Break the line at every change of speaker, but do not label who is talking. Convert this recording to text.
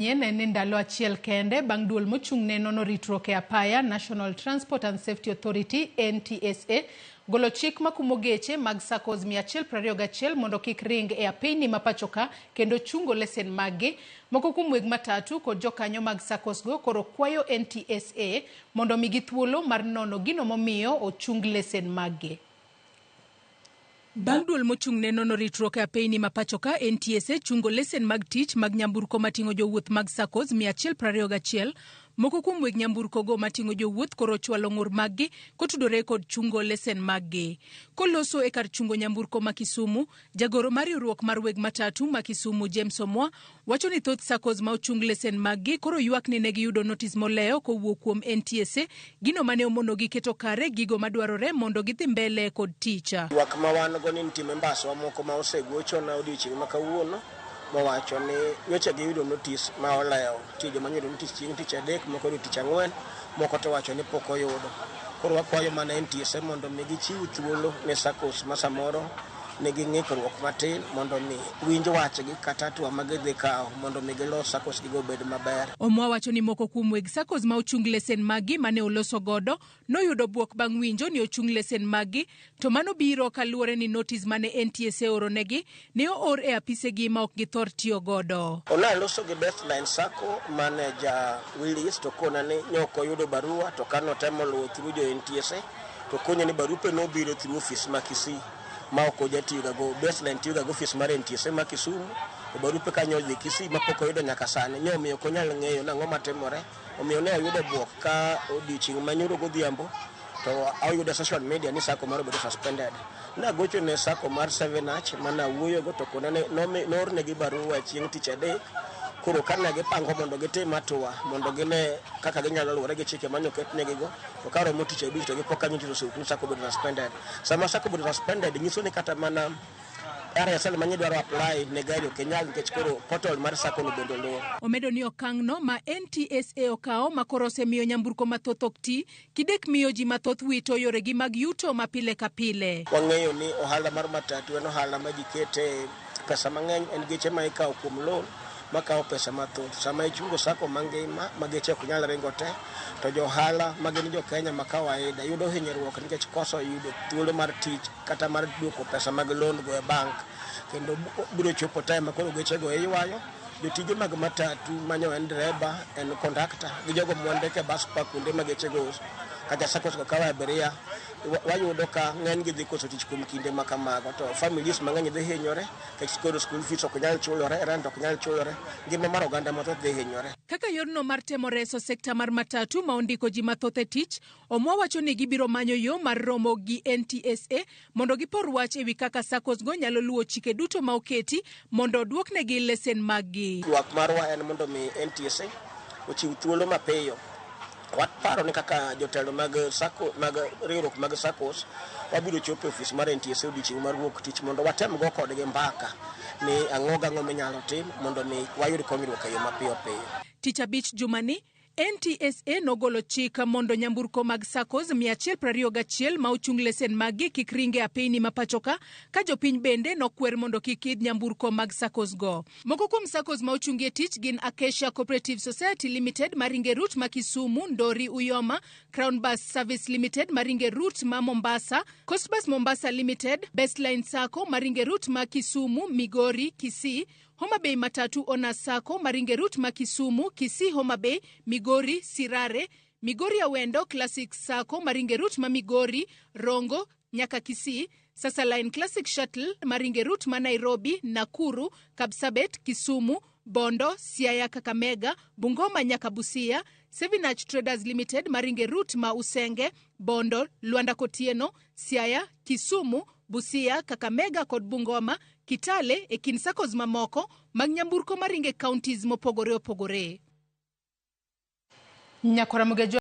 Manyien en ni ndalo achiel kende bang' duol mochung' ne nono ritruok e apaya National Transport and Safety Authority NTSA golo chik makumo geche mag SACCOs 121 mondo kik ring e apeyni ma pachoka kendo chungo lesen maggi. Moko kuom weg matatu kod jokanyo mag SACCOs go koro kwayo NTSA mondo omigi thuolo mar nono gino momiyo ochung lesen maggi. Bang' duol mochung' ne nono ritruok e apeyni ma pachoka NTSA chungo lesen mag tich mag nyamburko mating'o jowuoth mag SACCOs 121, moko kuom weg nyamburko go mating'o jowuoth koro ochwalo ng'ur maggi kotudore kod chungo lesen maggi. Koloso e kar chungo nyamburko ma Kisumu, jagoro mar riwruok mar weg matatu ma Kisumu James Omwa wacho ni thoth SACCOs ma ochung lesen maggi koro ywak ni ne giyudo notis molewo kowuok kuom NTSA, gino mane omonogi keto kare gigo madwarore mondo gidhi mbele kod tich.
Ywak ma wan go ni nitie members wa moko ma osegochona odiochieng' ma kawuono mowacho ni nyocha giyudo notis ma olewo. Nitie joma noyudo notis chieng' tich adek, moko oyudo tich ang'wen, moko to wacho ni pok oyudo. Koro wakwayo mana NTSA mondo mi gichiw thuolo ne SACCOs ma samoro nigi ng'ikruok matin mondo mi winj wachgi kata hatua ma gidhi kawo mondo mi gilos SACCOs gigo obed maber.
Omwa wacho ni moko kuom weg SACCOs ma ochung lesen maggi mane oloso godo noyudo bwok bang' winjo ni ochung lesen maggi, to mano biro kaluwore ni notis mane NTSA ooronegi ne oor e apisegi ma ok githor tiyo godo.
Naloso gi Bestline Sacco manager Willis to kona ni nyok oyudo barua, to kanotemo luwo through jo NTSA to konye ni barupe nobiro through office ma Kisii ma ok ojatiyoga go. Bestline tiyoga go office mar NTSA ma Kisumu, to barupe kanyo odhi Kisii ma pok oyudo nyaka sani. Nyomiyo ok onyal ng'eyo nang'o matimore. Omiyo ne oyudo bwok ka odiochieng' ma nyoro godhiambo to oyudo e social media ni SACCO mar obedo suspended. Nagocho ne SACCO mar Seven Arch mana wuoyogo to kona ne noornegi barua chieng' tich adek. Koro kane gipango mondo gitim hatua mondo gine kaka ginyalo luwore gi chike mane oketnegigo, to ka romo tich abich to gipo ka nyocha osewuok ni SACCO obedo suspended. Sama SACCO obedo suspended nyiso ni kata mana RSL manye dwaro apply ne gari ok inyal nikech koro portal mar SACCO no bende olor.
Omedo ni okang'no ma NTSA okawo ma koro osemiyo nyamburko mathoth ok ti, kidek miyo ji mathoth wito yoregi mag yuto ma pile ka pile.
Wang'eyo ni ohala mar matatu en ohala ma ji kete pesa mang'eny, en geche ma ikawo kuom loan makawo pesa mathoth. Sama ichungo SACCO mangima ma geche ok nyal ringo te, to jo ohala ma gin jo Kenya ma kawaida yudo hinyruok nikech koso yudo thuolo mar tich kata mar duoko pesa mag loan go e bank. Kendo biro chopo time ma koro geche go iywayo. Jotije mag matatu manyo en dereba, en kondakta gi jogo mwandike e bus park kuonde ma geche go kata SACCOs go kawo abiria, wayudo ka ng'eny gi dhi koso tich kuom kinde ma kamago, to families mang'eny dhi hinyore nikech koro school fees ok nyal chulore, rent ok nyal chulore, ngima mar oganda mathoth dhi hinyore.
Kaka yorno mar temo reso sekta mar matatu ma ondiko ji mathoth e tich, Omwa wacho ni gibiro manyo yo mar romo gi NTSA mondo gipor wach ewi kaka SACCOs go nyalo luwo chike duto ma oketi mondo oduoknegi lesen maggi.
Ywak marwa en mondo mi NTSA ochiw thuolo mapiyo. Waparo ni kaka jotelo mag SACCO, mag riwruok mag SACCOs wabiro chopo e ofis mar NTSA odiochieng' mar wuok tich mondo watem go kodgi mbaka ni ang'o gang'o minyalo tim mondo mi wayud konyruok e yo mapiyo piyo.
Tich abich jumani, NTSA nogolo chik mondo nyamburko mag SACCOs 121 ma ochung lesen maggi kik ring e apeyni ma pachoka, ka jopiny bende nokwer mondo kik idh nyamburko mag SACCOs go. Moko kuom SACCOs ma ochungi e tich gin Acacia Cooperative Society Limited maringe route ma Kisumu, Ndori, Uyoma, Crown Bus Service Limited maringe route ma Mombasa, Coast Bus Mombasa Limited, Bestline SACCO maringe route ma Kisumu, Migori, Kisii, Homa Bay Matatu Owners SACCO maringe route ma Kisumu, Kisii, Homa Bay, Migori, Sirare, Migori Awendo Classic SACCO maringe route ma Migori, Rongo, nyaka Kisii, Sasa Line Classic Shuttle maringe route ma Nairobi, Nakuru, Kapsabet, Kisumu, Bondo, Siaya, Kakamega, Bungoma nyaka Busia, Sevinach Traders Limited maringe route ma Usenge, Bondo, Luanda Kotieno, Siaya, Kisumu, Busia, Kakamega kod Bungoma, Kitale e kind SACCOs mamoko mag nyamburko maringe counties mopogore opogore. Nyakwara Mugejo.